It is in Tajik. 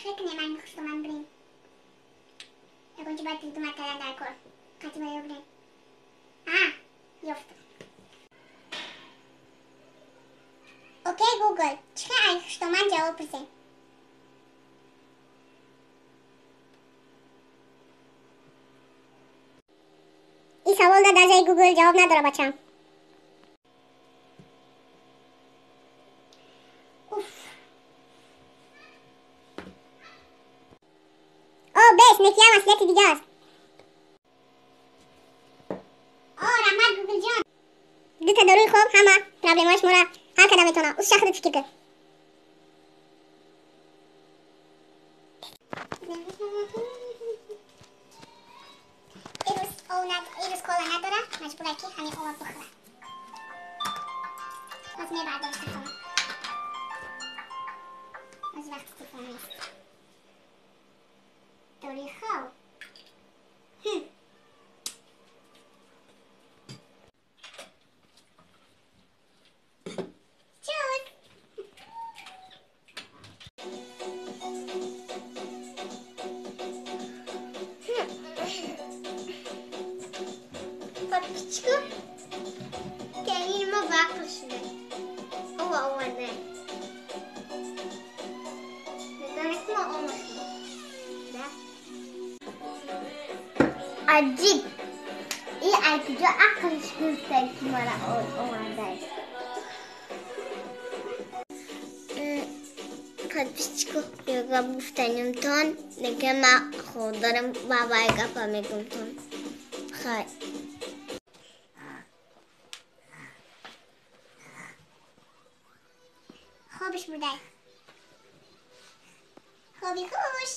Чӣ кунем, ани хуштоман бирем? Ягон чи бояд придумать кардан дар кор. Қати ба ё бирем. А, ёфтам. Окей, Гугл, чӣ хел ай хуштоман ҷавоб пурсем? Ин савол да даже Гугл ҷавоб надора, бачам. Уф. О, бес, некия маслиҳати дига аст. О, раҳмат, Гуглҷон. Дута доруи хоб ҳама проблемаҳои шуморо ҳал карда метавонад. Усша худат фикр кун. Ирӯз кола надора, маҷбура ки ҳамин ова бихӯра. Ҳоз мебардорам телефона. Ҳоз вақти телефон нест. Доруи хоб. Чуз. Подписчико, келин мо бақл шуда. Ова оварда. Медонед мо омадем. Да? Аҷиб. И ай куҷо ақлш гирифта, ки мара оварда? Подписчико, гап гуфтанимтон, неке ма ходарам бабай гапа мегумтон. Хай. Хобиш бурдай. Хоби хуш.